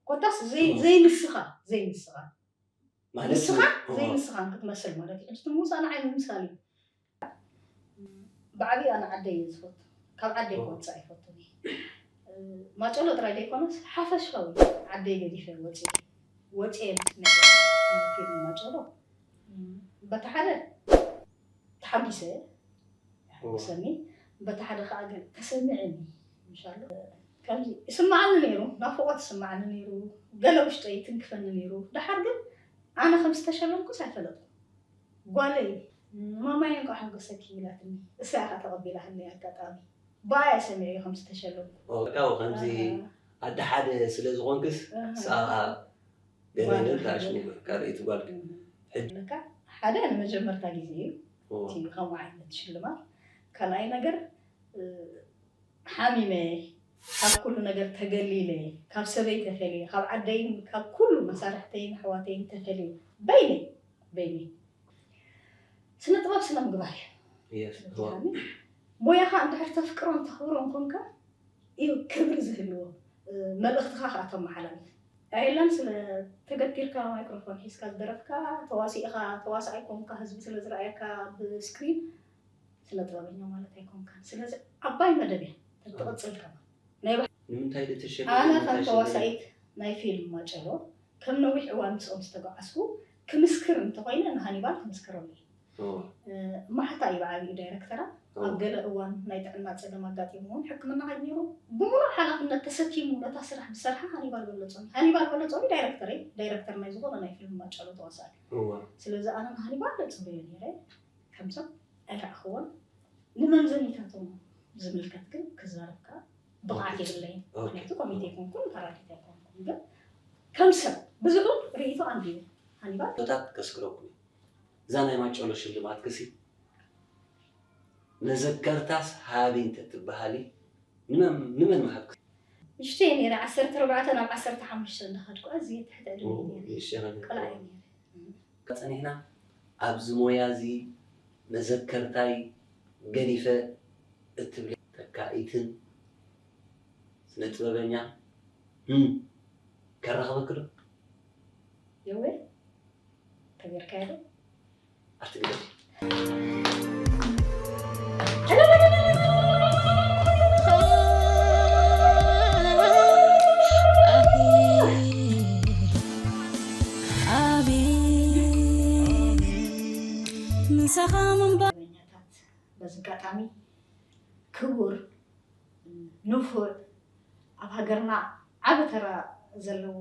ኮታስ ዘይ- ዘይንስኻ ዘይንስኻ ማለት ንስኻ ዘይንስኻ ክትመስል ማለት እዩ። ሕጂ ትምውፃእ ንዓይ ምምሳል እዩ። ብዓብዪ ኣነ ዓደይ እየ ዝፈቱ። ካብ ዓደይ ክወፅእ ኣይፈቱን እየ። ማጨሎ ጥራይ ዘይኮነስ ሓፈሻዊ ዓደይ ገዲፈ ወፅየ ወፅየ ምስ ፊልም ማጨሎ በታ ሓደ ተሓጒሰ የሐጉሰኒ፣ በቲ ሓደ ከዓ ግን ተሰሚዕኒ። ምሻሉ ከምዚ ይስምዓኒ ነይሩ፣ ናፍቖት ይስምዓኒ ነይሩ፣ ገለ ውሽጠይ ይትንክፈኒ ነይሩ። ደሓር ግን ኣነ ከም ዝተሸለምኩስ ኣይፈለጥኩ። ጓለይ ማማየ እንኳዕ ሓጎሰኪ ኢላትኒ፣ እሳ ኢኻ ተቐቢላትኒ። ኣጋጣሚ ብኣያ ሰሚዐ ከም ዝተሸለምኩ። ካብኡ ከምዚ ኣደ ሓደ ስለ ዝኾንክስ ስኣ ገለ ኢለን ተኣሽሙ ካልኣይቲ ጓል ግን ሕጂ ኣለካ። ሓደ ንመጀመርታ ግዜ እዩ እቲ ከምኡ ዓይነት ሽልማት። ካልኣይ ነገር ሓሚመ፣ ካብ ኩሉ ነገር ተገሊለ፣ ካብ ሰበይ ተፈልየ፣ ካብ ዓደይን ካብ ኩሉ መሳርሕተይን ኣሕዋተይን ተፈልየ በይነይ በይነይ። ስነ ጥበብ ስነ ምግባር እዩ። ሞያኻ እንድሕር ተፍቅሮን ተኽብሮን ኮንካ እዩ ክብሪ ዝህልዎ። መልእኽትኻ ከዓ ተመሓላልፍ። ኣየላን ስለ ተገቲርካ ማይክሮፎን ሒዝካ ዝደረፍካ ተዋሲእኻ ተዋሳኣይ ኮንካ ህዝቢ ስለ ዝረኣየካ ብስክሪን ስነ ጥበበኛ ማለት ኣይኮንካን። ስለዚ ዓባይ መደብ እያ ተትቕፅል ከማ ናይ ባህ- ንምንታይ ድትሸለ ኣነ ከም ተዋሳኢት ናይ ፊልም ማጨሎ ከም ነዊሕ እዋን ምስኦም ዝተጓዓዝኩ ክምስክር እንተኮይነ ንሃኒባል ክምስክረሉ እዩ። ማሕታ እዩ ብዓብዩ ዳይረክተራ ኣብ ገለ እዋን ናይ ጥዕና ፀገም ኣጋጢምዎ ሕክምና ከይዱ ነይሩ። ብምሉእ ሓላፍነት ተሰኪሙ ነታ ስራሕ ዝሰርሓ ሃኒባል በለፆም። ሃኒባል በለፆም ዳይረክተር ዳይረክተር ናይ ዝኾነ ናይ ፊልም ማጨሎ ተዋሳኢ። ስለዚ ኣነ ንሃኒባል ደፅበዮ ነይረ ከምዞም ኣይረኣኽዎን። ንመምዘኒታቶም ዝምልከት ግን ክዛረብ ከዓ ብቕዓት የብለይን። ምክንያቱ ኮሚቴ ኣይኮንኩን፣ ፓራዲት ኣይኮንኩን። ግን ከም ሰብ ብዙሑ ርእይቶ ኣንቢበ። ሃኒባል ታት ከስክረኩም እዛ ናይ ማጨሎ ሽልማት ክሲ መዘከርታስ ሃቢ እንተትበሃሊ ንመን ምሃብክ? ንእሽተይ ነይረ፣ ዓሰርተ ኣርባዕተ ናብ ዓሰርተ ሓሙሽተ እንዳኸድኩ ኣዝየ ትሕቲ ዕድመ ነይረ። ቆልዓ እየ ነይረ። ጸኒሕና ኣብዚ ሞያ እዚ መዘከርታይ ገዲፈ እትብሊ ተካኢትን ስነ ጥበበኛ እም ከራኽበኪ ዶ? የወ ተገርካዮ ዶ? ኣትግደፍ። በዚ ኣጋጣሚ ክቡር ንፉዕ ኣብ ሃገርና ዓቢ ተራ ዘለዎ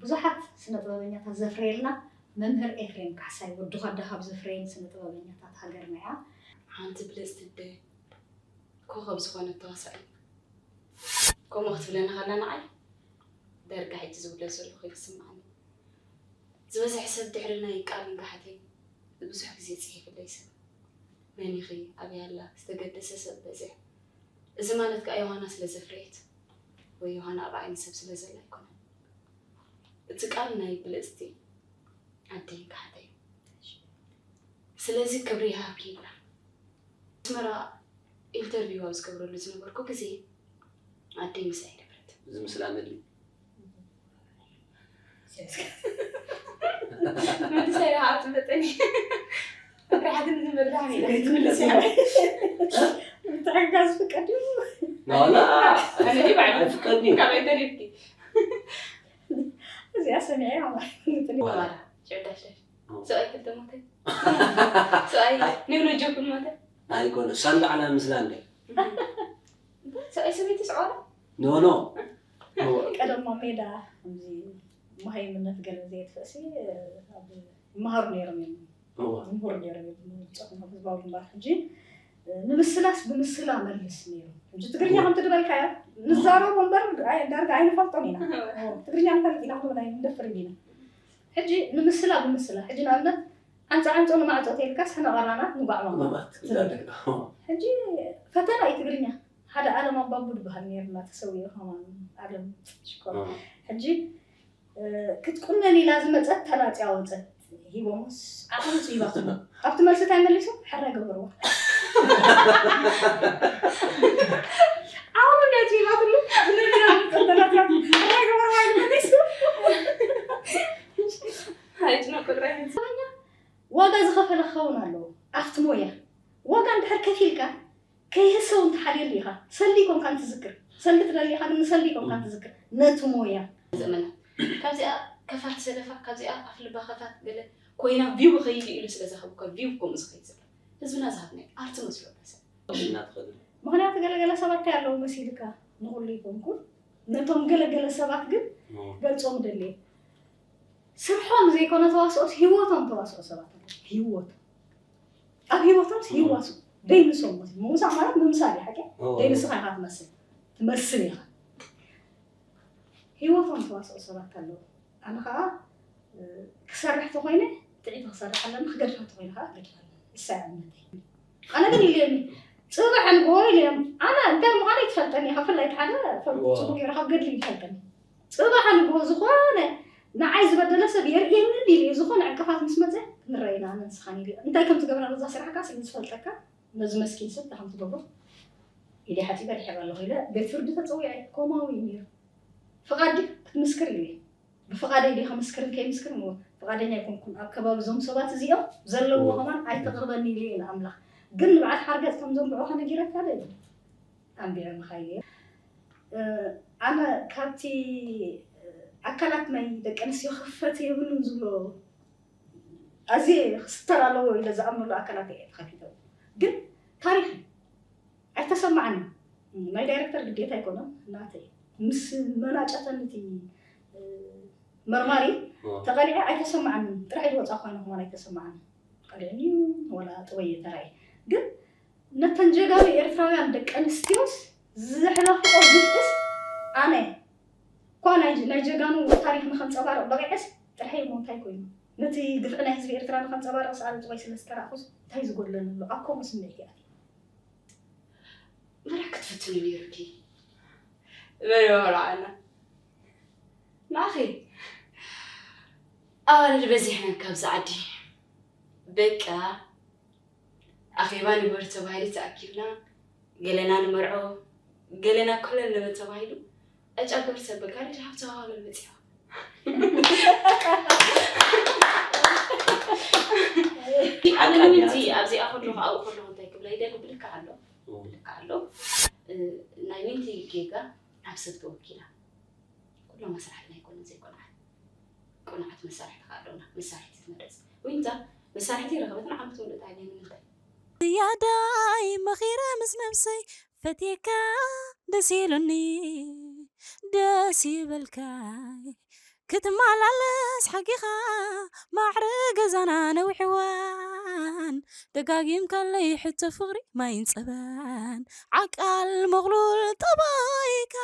ብዙሓት ስነ ጥበበኛታት ዘፍረየልና መምህር ኤፍሬም ካሕሳይ ወዲ ኳዳ ካብ ዘፍረየን ስነ ጥበበኛታት ሃገርና እያ። ሓንቲ ብልጽቲ ኣደ ኮኸብ ዝኾነት ተዋሳኢት ከምኡ ክትብለኒ ከላ ንዓይ ዳርጋ ሕጂ ዝውለድ ዘለኹ እዩ ዝስምዓኒ። ዝበዝሕ ሰብ ድሕሪ ናይ ቃል ንግሓተይ ብዙሕ ግዜ ጽሒፉለይ ሰብ መን ኢኺ ኣበይ ኣላ ዝተገደሰ ሰብ በዚሑ። እዚ ማለት ከኣ ዮሃና ስለ ዘፍረየት ወይ ዮሃና ኣብ ዓይኒ ሰብ ስለ ዘላ ኣይኮነን። እቲ ቃል ናይ ብልጽቲ ኣደይ ንግሓተይ እዩ። ስለዚ ክብሪ ይሃብኪ ይብላ። ኣስመራ ኢንተርቪው ኣብ ዝገብረሉ ዝነበርኩ ግዜ ኣደይ ምሳይ ነበረት። እዚ ምስላ መሊ ምንድሳይ ረሃ ኣጽብጠኒ ራሕትን ዝመድራህን ኢለ ትምልስ ምትሕግጋዝ ፍቀድ እዩ። ናላ ኣነ ባዕሉ ኣይፍቀድን እዩ። ካበይ ተሪፍኪ? እዚኣ ሰሚዐ ማለት ዋላ ሸዳሽዳሽ ሰብኣይ ክልተ ሞተ ሰብኣይ ኒውሎ ጆክን ሞተ ኣይኮነ ሳንዳዕና ምስላ እንደ ሰብኣይ ሰበይቲ ስዖራ ኖ ኖ ቀደም ኣብ ሜዳ ከምዚ መሃይምነት ገለ ዘየጥፍእሲ ኣብ ይመሃሩ ነይሮም እዮም እዋ ምሁር ነይሮም እዮም ብጾትና ህዝባዊ ግንባር ሕጂ ንምስላስ ብምስላ መልስ ነይሩ ሕጂ ትግርኛ ከምቲ ዝበልካዮ ንዛረቦ እምበር ኣይ- ዳርጋ ኣይንፈልጦን ኢና ትግርኛ ንፈልጥ ኢና ክንብል ኣይንደፍርን ኢና ሕጂ ንምስላ ብምስላ ሕጂ ንኣብነት ዓንፃ ዓንፆ ንማዕፆ ተይልካስ ሕነ ቀራናት ንጓዕማማ ማማት እንዳደግ ሕጂ ፈተና እዩ ትግርኛ ሓደ ኣለም ኣባቡ ዝበሃል ነይርና ተሰዊኡ ከማን ኣለም ሽኮር ሕጂ ክትቁነን ኢላ ዝመፀት ተላፅያ ወፀት ሂቦምስ ዓቕምፁ ሂባትሉ ኣብቲ መልሲ እንታይ መሊሱ ሕረ ገበርዋ ዓቕሚ ይላትሉ ዝነገራ ጠንጠላትያ ራይ ገበርዋ ይመለሱ ኣይጭነቁ ራይ ዋጋ ዝኸፈለ ክኸውን ኣለዎ ኣብቲ ሞያ። ዋጋ እንድሕር ከፊልካ ከይህሰው እንተሓልየሉ ኢኻ። ሰልዲ ኮንካ እንትዝክር፣ ሰልዲ ትደሊ ኢኻ ግን ንሰልዲ ኮንካ እንትዝክር ነቲ ሞያ። ዘመና ካብዚኣ ከፋት ሰለፋ ካብዚኣ ኣፍልባ ከፋት ገለ ኮይና ቪው ከይድ ኢሉ ስለ ዝሃብካ ቪው ከምኡ ዝኸይድ ዘሎ ህዝብና ዝሃብና ኣርቲ መስሎ ሰብ ምክንያቱ ገለገለ ሰባት እንታይ ኣለዎ መሲልካ ንኩሉ ይኮንኩን ነቶም ገለገለ ሰባት ግን ገልጾም ደልየ ስርሖም ዘይኮነ ተዋስኦስ ህይወቶም ተዋስኦ ሰባት ኣለዉ። ህይወቶም ኣብ ህይወቶም ይዋስኡ ደይንሶም ሞት ምውሳእ ማለት ምምሳል እዩ ሓቂ ደይንስኻ ኢኻ ትመስል ትመስል ኢኻ ህይወቶም ተዋስኦ ሰባት ኣለዉ ኣነ ከዓ ክሰርሕ ተኮይነ ጥዒት ክሰርሕ ኣለኒ ክገድፋ ተኮይነ ከዓ ክገድፋ ኣለኒ እሳ እምነተይ ኣነ ግን ኢለኒ ፅባሕ ንግሆ ኢለዮም ኣነ እንታይ ምዃነ ይትፈልጠኒ ካብ ፈላይ ሓደ ፈልጡ ፅቡቅ ገይረ ካብ ገድሊ ይፈልጠኒ ፅባሕ ንግሆ ዝኾነ ንዓይ ዝበደለ ሰብ የርእየኒ ኢሉ ዝኾነ ዕንቅፋት ምስ መፀ ክንረአና ኣነ ንስኻን ኢሉ እንታይ ከም ዝገብራ ነዛ ስራሕካ ስለ ዝፈልጠካ ነዚ መስኪን ሰብ እንታይ ከም ትገብሮ ኢደ ሓፂበ ድሕር ኣለኹ ኢለ ቤት ፍርዲ ተፀዊዐ ኮማዊ እዩ ነይሩ ፍቓድ ክትምስክር ኢለ ብፍቓደይ ዲኻ ምስክርን ከይምስክርን እሞ ፍቓደኛ ኣይኮንኩን ኣብ ከባቢ እዞም ሰባት እዚኦም ዘለዎ ከማን ኣይተቕርበኒ ኢለ እየ ንኣምላኽ ግን ንብዓት ሓርገፅ ከም ዘንብዑ ከነጊረካ ዶ ኣንቢዐ ምኻይድ እየ ኣነ ካብቲ ኣካላት ናይ ደቂ ኣንስትዮ ክፈት የብሉን ዝብሎ ኣዝየ ክስተር ኣለዎ ኢለ ዝኣምነሉ ኣካላት እየ ተኸፊተ ግን ታሪኽ እዩ ኣይተሰማዓኒ ናይ ዳይረክተር ግዴታ ኣይኮነን ናተይ ምስ መናጨተኒ እቲ መርማሪ ተቐሊዐ ኣይተሰማዓኒ ጥራሕ ዝወፃ ኮይነ ከማን ኣይተሰማዓኒ ቀሊዕኒ ወላ ጥበየ ተራእየ ግን ነተን ጀጋኑ ኤርትራውያን ደቂ ኣንስትዮስ ዘሕለፍኦ ግፍእስ ኣነ እኳ ናይ ጀጋኑ ታሪኽ ንኸንፀባርቕ በቂዐስ ጥርሐይ እሞ እንታይ ኮይኑ ነቲ ግፍዒ ናይ ህዝቢ ኤርትራ ንኸንፀባርቕ ሰኣለ ጥባይ ስለ ዝተራእኹስ እንታይ ዝጎድለኒ ኣሎ ኣብ ከምኡ ስምዒት እየ ኣትየ መራ ክትፍትኑ ነይሩኪ በይወራዓና ንኣኺ ኣዋልድ በዚሕን ካብዚ ዓዲ በቃ ኣኼባ ንግበር ተባሂሉ ተኣኪብና ገለና ንመርዖ ገለና ኮለል ንበል ተባሂሉ ዕጫ ግብር ሰብ በጋሪ ድሃብ ተባባሉ መፅያ ኣነ ንምንቲ ኣብዚኣ ከለኹ ኣብኡ ከለኹ እንታይ ክብላ ይደሊ ብልካ ኣሎ ብልካ ኣሎ ናይ ምንቲ ጌጋ ኣብ ሰብ ተወኪላ ኩሎም መስራሕትና ኣይኮነን ዘይኮንዓት ቁኑዓት መሳርሕቲ ከዓ ኣለውና መሳርሕቲ ትመረፅ ዊንታ መሳርሕቲ ረኸበት ንዓመት ወለድ ኣልያ ንምንታይ ዝያዳይ መኺረ ምስ ነብሰይ ፈትየካ ደስ ኢሉኒ ደስ ይበልካይ ክትመላለስ ሓጊኻ ማዕረ ገዛና ነዊሕዋን ደጋጊምካለይ ሕቶ ፍቕሪ ማይን ጸባን ዓቃል መቕሉል ጠባይካ